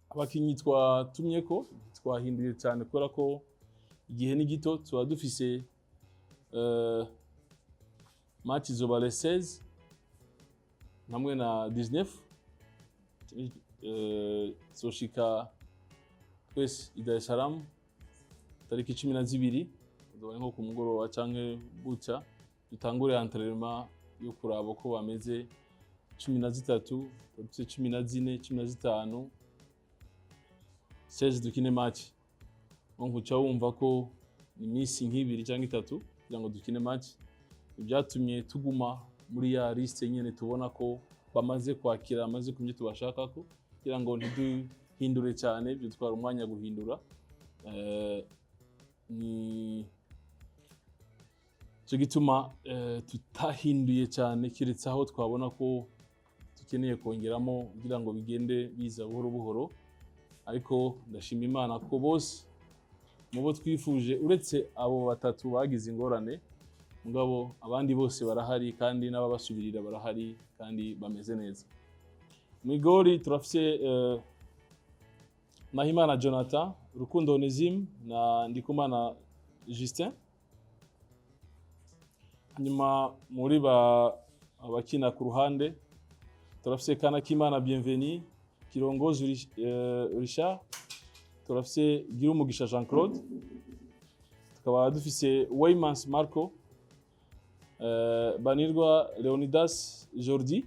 Abakinyi twatumyeko twahinduye cyane kubera ko igihe ni gito. Tuba dufise match izoba le 16 hamwe na 19. Tuzoshika twese i Dar es Salaam tariki 12, uzoba nko ku mugoroba canke buca dutangure entraînement yo kuraba uko bameze. 13, dufise 14, 15, 16 dukine match. Donc uca wumva ko ni iminsi nk'ibiri cyangwa itatu kugira ngo dukine match. Ibyatumye tuguma muri ya liste nyene tubona ko bamaze kwakira, bamaze kumenya tubashakako, kugira ngo ntiduhindure cyane byitwara umwanya guhindura. Ni cyo gituma tutahinduye cyane, keretse aho twabona ko dukeneye kongeramo kugira ngo bigende biza buhoro buhoro. Ariko ndashima Imana ko bose mu bo twifuje, uretse abo batatu bagize ingorane, mugabo abandi bose barahari kandi n'ababasubirira barahari kandi bameze neza. Mu igori turafise Nahimana Jonathan, Rukundo Onesime na Ndikumana Justin. Hanyuma muri ba abakina ku ruhande turafise Kanakimana Bienvenu, Kirongozi Richard, turafise Girumugisha Jean Claude, tukaba dufise Waymans Marco, Banirwa Leonidas Jordi,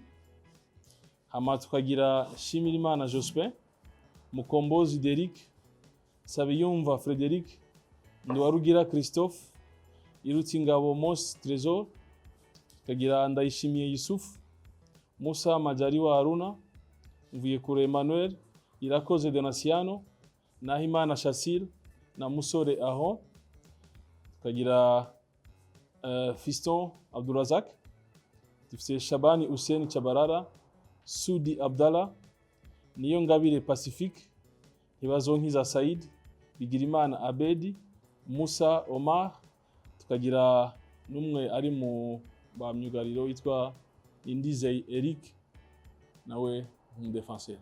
hama tukagira Shimirimana Jospin, Mukombozi Derick, Sabiyumva Frederic, Nduwarugira Christophe, Irutingabo Mos Trésor, tukagira Ndayishimiye Yusuf, Musa Majaliwa Haruna, Mvuyekure Emmanuel, Irakoze Donasiano, Nahimana Shasil na Musore Aho, tukagira Fiston Abdurazak, dufite Shabani Hussein Chabarara, Sudi Abdallah, Niyongabire Pacifique, Ntibazonkiza Said, Bigirimana Abedi, Musa Omar, tukagira n'umwe ari mu ba myugariro witwa Indizey Eric, nawe umudefenseur.